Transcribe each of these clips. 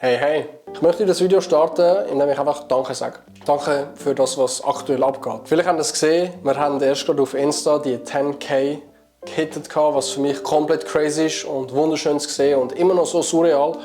Hey, hey! Ich möchte das Video starten, indem ich einfach Danke sage. Danke für das, was aktuell abgeht. Vielleicht habt ihr es gesehen, wir haben erst gerade auf Insta die 10.000 gehittet, was für mich komplett crazy ist und wunderschön zu sehen und immer noch so surreal,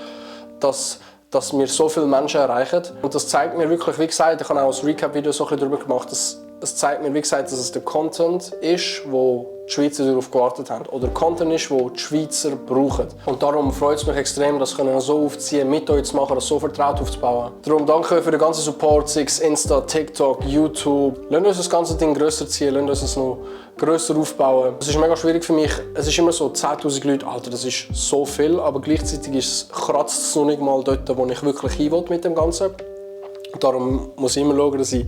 dass wir so viele Menschen erreichen. Und das zeigt mir wirklich, wie gesagt, ich habe auch ein Recap-Video so darüber gemacht, es zeigt mir, wie gesagt, dass es der Content ist, wo die Schweizer darauf gewartet haben. Oder Content ist, wo die Schweizer brauchen. Und darum freut es mich extrem, das so aufziehen, mit euch zu machen, das so vertraut aufzubauen. Darum danke für den ganzen Support, sei es Insta, TikTok, YouTube. Lasst uns das ganze Ding grösser ziehen, lasst uns es noch grösser aufbauen. Es ist mega schwierig für mich. Es ist immer so 10'000 Leute, Alter, das ist so viel. Aber gleichzeitig kratzt es noch nicht mal dort, wo ich wirklich hin will mit dem Ganzen. Darum muss ich immer schauen, dass ich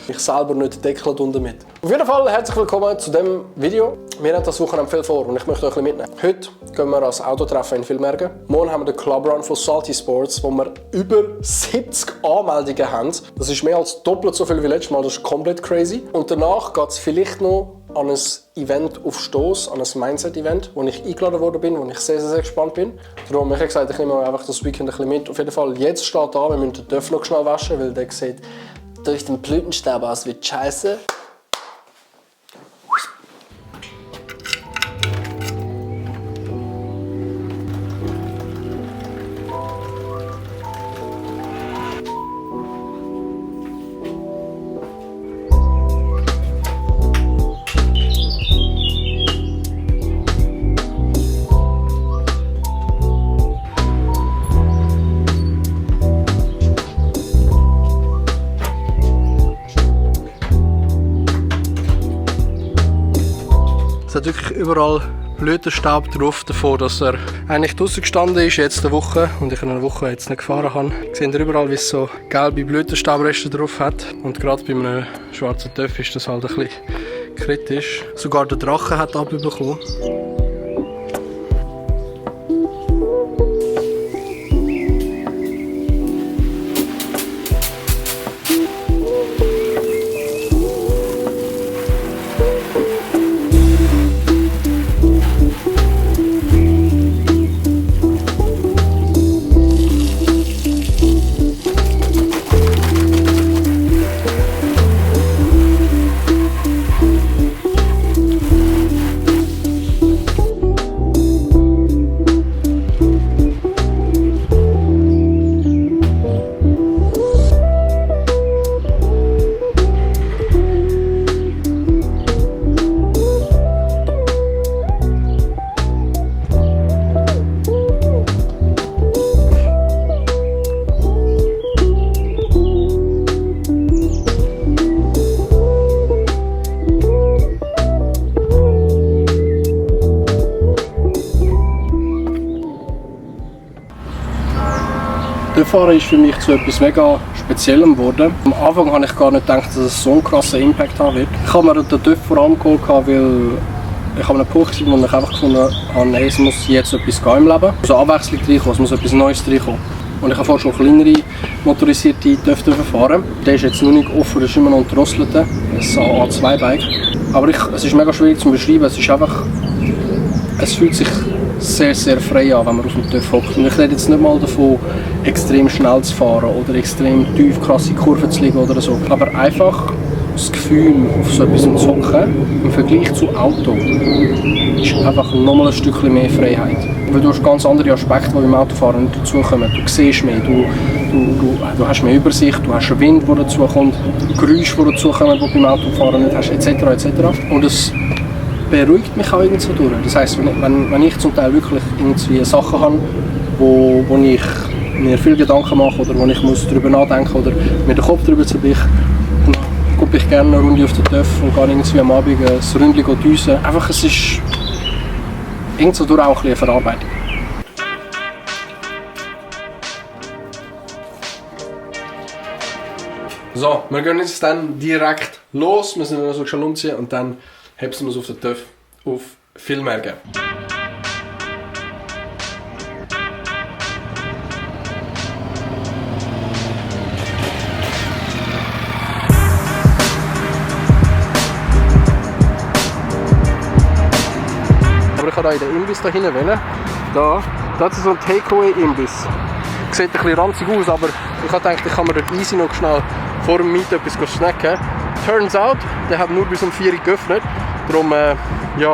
mich selber nicht deckle damit. Auf jeden Fall herzlich willkommen zu diesem Video. Wir haben das Wochenende viel vor und ich möchte euch ein bisschen mitnehmen. Heute gehen wir als Autotreffen in Villmergen. Morgen haben wir den Club Run von Salty Sports, wo wir über 70 Anmeldungen haben. Das ist mehr als doppelt so viel wie letztes Mal, das ist komplett crazy. Und danach geht es vielleicht noch an ein Event auf Stoss, an ein Mindset-Event, wo ich eingeladen worden bin, wo ich sehr, sehr gespannt bin. Darum habe ich gesagt, ich nehme einfach das Weekend ein bisschen mit. Auf jeden Fall, jetzt steht an, wir müssen den Töpf noch schnell waschen, weil der sieht durch den Blütenstaub aus wie Scheiße. Es hat wirklich überall Blütenstaub drauf, davon, dass er eigentlich draußen gestanden ist, jetzt eine Woche, und ich eine Woche jetzt nicht gefahren habe. Seht ihr überall, wie es so gelbe Blütenstaubreste drauf hat. Und gerade bei einem schwarzen Töpf ist das halt ein bisschen kritisch. Sogar der Drache hat abbekommen. Fahren ist für mich zu etwas mega Speziellem geworden. Am Anfang habe ich gar nicht gedacht, dass es so einen krassen Impact haben wird. Ich habe mir den TÜV vor allem geholt, weil ich an einem Punkt war, wo ich einfach gefunden habe, hey, es muss jetzt etwas gehen im Leben. Es muss Abwechslung reinkommen, es muss etwas Neues reinkommen. Und ich habe vorher schon kleinere motorisierte TÜV fahren. Der ist jetzt noch nicht offen, der ist immer noch ein drosselter, ein A2-Bike. Aber es ist mega schwierig zu beschreiben. Es fühlt sich sehr, sehr frei an, wenn man auf dem TÜV hockt. Und ich rede jetzt nicht mal davon, extrem schnell zu fahren oder extrem tief krasse Kurven zu liegen oder so. Aber einfach das Gefühl, auf so etwas zu hocken, im Vergleich zu Auto, ist einfach nochmal ein Stückchen mehr Freiheit. Weil du hast ganz andere Aspekte, die beim Autofahren nicht dazukommen. Du siehst mehr, du hast mehr Übersicht, du hast einen Wind, der dazukommt, Geräusche, die dazukommen, die du beim Autofahren nicht hast, etc. etc. Und es beruhigt mich auch irgendwie so durch. Das heisst, wenn ich zum Teil wirklich irgendwie Sachen habe, wo ich mir viel Gedanken mache oder wo ich darüber nachdenken muss oder mir den Kopf darüber zerbreche, dann gucke ich gerne eine Runde auf den TÜV und gehe irgendwie am Abend ein Ründchen düsen. Einfach, es ist irgendwie so durch auch eine Verarbeitung. So, wir gehen jetzt dann direkt los, wir müssen uns also schon umziehen und dann hebsen wir uns auf den TÜV auf Villmergen. Aber ich habe hier den Imbiss da hinten wählen. Da hat es so einen Takeaway-Imbiss. sieht ein bisschen ranzig aus, aber ich habe gedacht, ich kann mir dort easy noch schnell vor dem Meet etwas snacken. Turns out, der hat nur bis um 4 Uhr geöffnet. Darum, ja,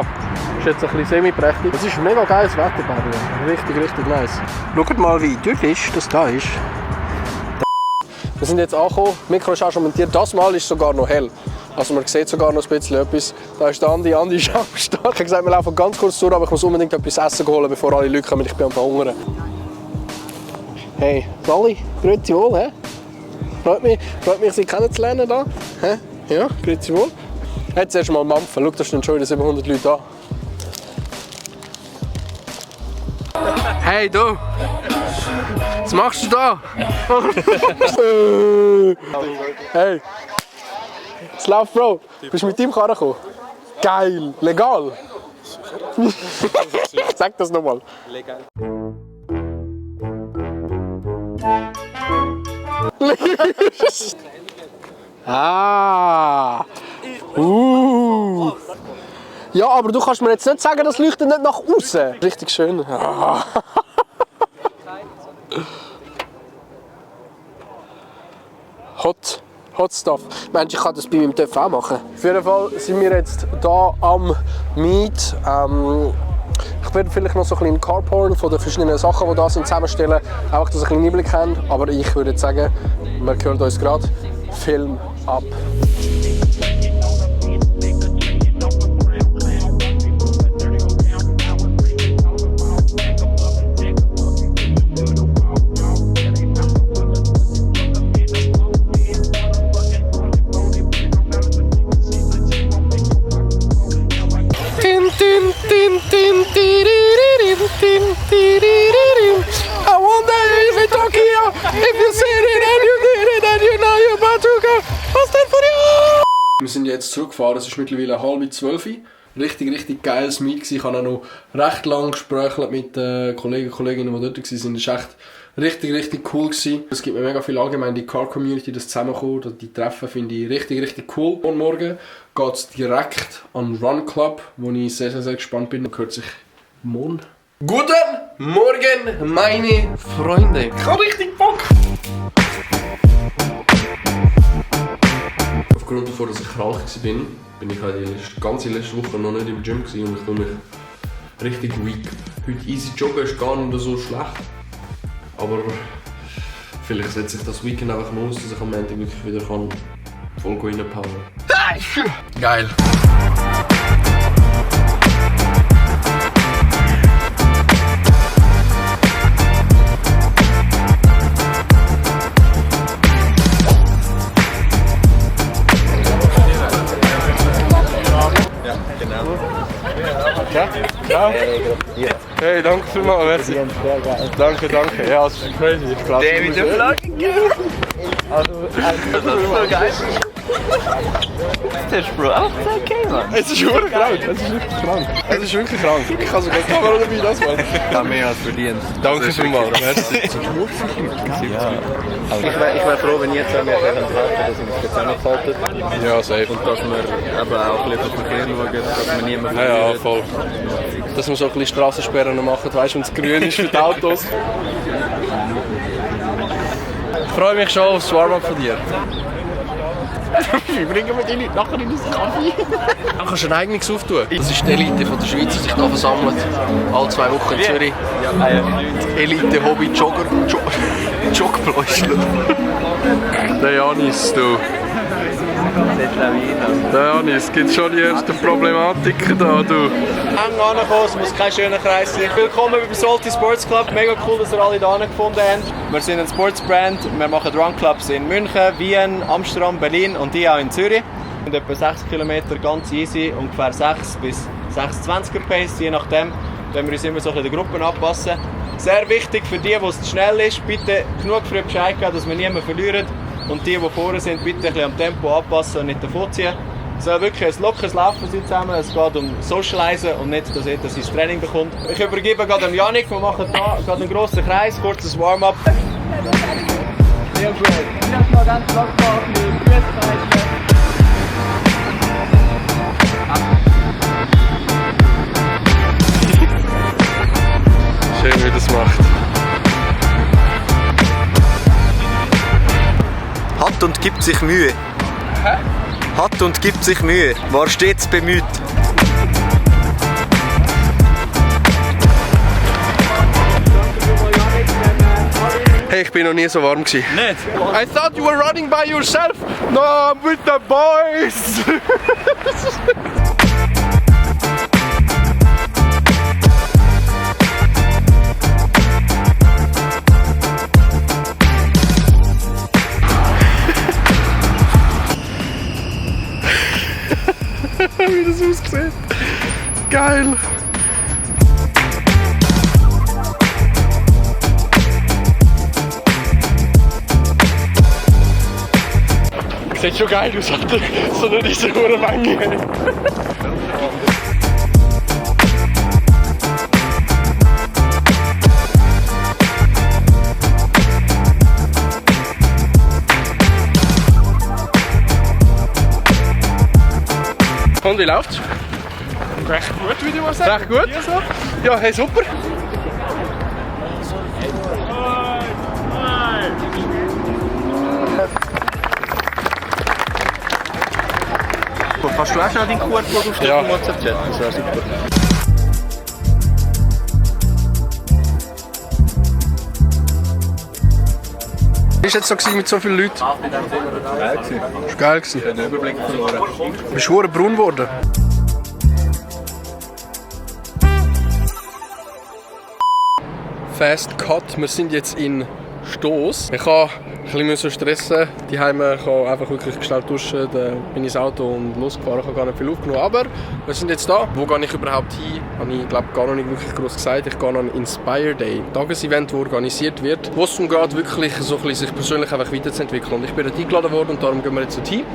ist jetzt ein bisschen semi-prächtig. Es ist ein mega geiles Wetter, Barrio. Richtig, richtig nice. Schaut mal, wie idyllisch das da ist. Wir sind jetzt angekommen, das Mikro ist auch schon montiert. Das Mal ist es sogar noch hell. Also man sieht sogar noch ein bisschen etwas. Da ist der Andi ist am Start. Ich habe gesagt, wir laufen ganz kurz durch, aber ich muss unbedingt etwas essen holen, bevor alle Leute kommen. Ich bin am Verhungern. Hey, Sally, grüezi wohl, hä? Freut mich, Sie kennenzulernen da. Hä? Ja, grüezi wohl. Jetzt erst mal mampfen. Schau, da stehen schon wieder 700 Leute da. Hey, du! Was machst du da? Hey! Was läuft, Bro? Bist du mit deinem Karren gekommen? Geil! Legal! Sag das nochmal. Legal. Ah! Ja, aber du kannst mir jetzt nicht sagen, das leuchtet nicht nach außen. Richtig schön. Ah. Hot Stuff. Mensch, ich kann das bei meinem TÜV auch machen. Auf jeden Fall sind wir jetzt hier am Meet. Ich werde vielleicht noch so ein bisschen Carporn von den verschiedenen Sachen, die da sind, zusammenstellen. Einfach, dass ihr einen Einblick habt. Aber ich würde sagen, wir hören uns gerade. Film ab. I wonder if it's Tokyo, if you said it and you did it and you know you're about to go. Was denn für you? Wir sind jetzt zurückgefahren, es ist mittlerweile 11:30. Richtig geiles Meet. Ich habe auch noch recht lange gesprochen mit Kollegen und Kolleginnen, die dort waren. Es war echt richtig cool gewesen. Es gibt mir mega viel allgemein die Car-Community, das Zusammenkommen, die Treffen finde ich richtig cool. Und morgen geht es direkt an den Run Club, wo ich sehr gespannt bin. Man hört sich morgen. Guten Morgen, meine Freunde. Ich habe richtig Bock. Aufgrund davon, dass ich krank war, bin ich halt die ganze letzte Woche noch nicht im Gym und ich fühle mich richtig weak. Heute easy joggen ist gar nicht so schlecht. Aber vielleicht setze ich das Weekend einfach mal aus, dass ich am Montag wirklich wieder voll reinpowern kann. Geil! Ja? Hey, danke vielmals, merci. Danke. Ja, das ist crazy. Ich glaube, David, der Vlog. Das ist so geil. Das ist Bro, auch okay, Mann. Es ist wirklich krank. Es ist wirklich krank. Ich habe sogar die Kamera dabei, das Mal. Ich habe mehr als verdient. Danke vielmals, merci. Ja. Ich wäre froh, wenn ihr jetzt mehr helfen könnt, dass ihr mich zusammenfaltet. Ja, safe. Und dass wir eben auch ein bisschen auf den Verkehr schauen, dass wir niemanden verlieren. Ja, voll. Dass wir so ein bisschen Strassensperren noch machen, weißt du, wenn es grün ist für die Autos. Ich freue mich schon aufs Warm-up von dir. Wie bringen wir die Leute nachher in unseren Kaffee? Du kannst ein eigenes auftun. Das ist die Elite von der Schweiz, die sich hier versammelt. Alle 2 Wochen in Zürich. Elite-Hobby-Jogger. Jogbläusler. Der Janis, du. Der Janis, es gibt schon die ersten Problematiken da, du. Eng angekommen, es muss kein schöner Kreis sein. Willkommen beim Salty Sports Club. Mega cool, dass ihr alle hier gefunden habt. Wir sind ein Sportsbrand. Wir machen Run Clubs in München, Wien, Amsterdam, Berlin und die auch in Zürich. Und etwa 6 Kilometer ganz easy, ungefähr 6 bis 6,20er Pace, je nachdem. Wenn wir uns immer so ein bisschen den Gruppen anpassen. Sehr wichtig für die, wo es zu schnell ist, bitte genug früh Bescheid geben, dass wir niemanden verlieren. Und die vorne sind, bitte ein bisschen am Tempo anpassen und nicht davonziehen. Es soll wirklich ein lockeres Laufen sein zusammen. Es geht um Socializen und nicht, dass jeder sein Training bekommt. Ich übergebe gerade dem Janik. Wir machen hier gerade einen grossen Kreis, kurzes Warm-up. Sehr gut. Ich mal ganz locker auf die Füße reichen. Schön, wie das macht. Hat und gibt sich Mühe. Hä? Hat und gibt sich Mühe. War stets bemüht. Hey, ich bin noch nie so warm gewesen. Nicht? I thought you were running by yourself. No, I'm with the boys. Wie das aussieht. Geil. Sieht schon geil aus, Alter. So eine riesige Menge. Und wie läuft's? Recht gut, würde ich mal sagen. Recht gut? Ja, hey, super. Kannst du auch schnell deinen QR-Code aufstellen Ja. im WhatsApp-Chat? Das wäre super. Wie war es jetzt so mit so vielen Leuten? Geil gewesen. Das war geil. Ich habe den Überblick verloren. Du bist verdammt braun geworden. Fast Cut, wir sind jetzt in Stoss. Ich musste ein bisschen stressen. Die Heime kann einfach wirklich schnell duschen. Dann bin ich ins Auto und losgefahren. Ich habe gar nicht viel aufgenommen. Aber wir sind jetzt da. Wo gehe ich überhaupt hin? Habe ich glaube gar noch nicht wirklich groß gesagt. Ich gehe an ein Inspire Day, ein Tagesevent, das organisiert wird, wo es darum geht, wirklich so ein bisschen sich persönlich einfach weiterzuentwickeln. Und ich bin dort eingeladen worden und darum gehen wir jetzt dorthin.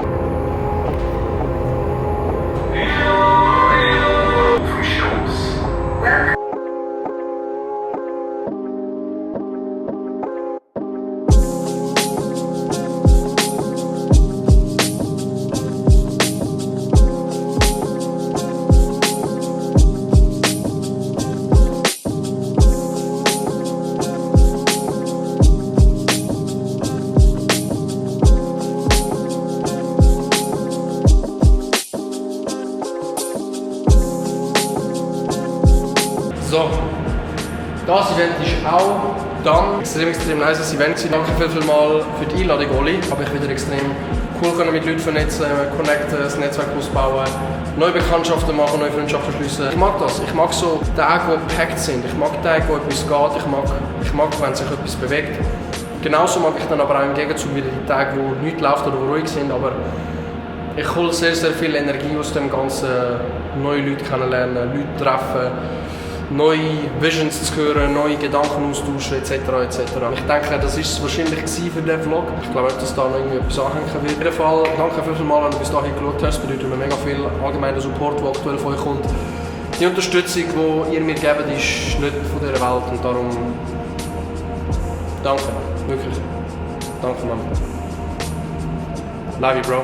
So, das Event ist auch dann extrem nice Event gewesen. Danke viel mal für die Einladung, Oli. Habe ich wieder extrem cool können mit Leuten vernetzen, connecten, das Netzwerk ausbauen, neue Bekanntschaften machen, neue Freundschaften schließen. Ich mag das. Ich mag so Tage, die gepackt sind. Ich mag Tage, wo etwas geht. Ich mag, wenn sich etwas bewegt. Genauso mag ich dann aber auch im Gegenzug wieder die Tage, wo nichts läuft oder wo ruhig sind. Aber ich hole sehr viel Energie aus dem Ganzen. Neue Leute kennenlernen, Leute treffen, neue Visions zu hören, neue Gedanken austauschen etc. etc. Ich denke, das war es wahrscheinlich für diesen Vlog. Ich glaube nicht, dass da noch irgendwie etwas anhängen wird. Auf jeden Fall, danke vielmals, wenn du bis dahin geschaut hast. Das bedeutet mir mega viel allgemeiner Support, der aktuell von euch kommt. Die Unterstützung, die ihr mir gebt, ist nicht von dieser Welt und darum danke, wirklich. Danke, Mann. Love you, Bro.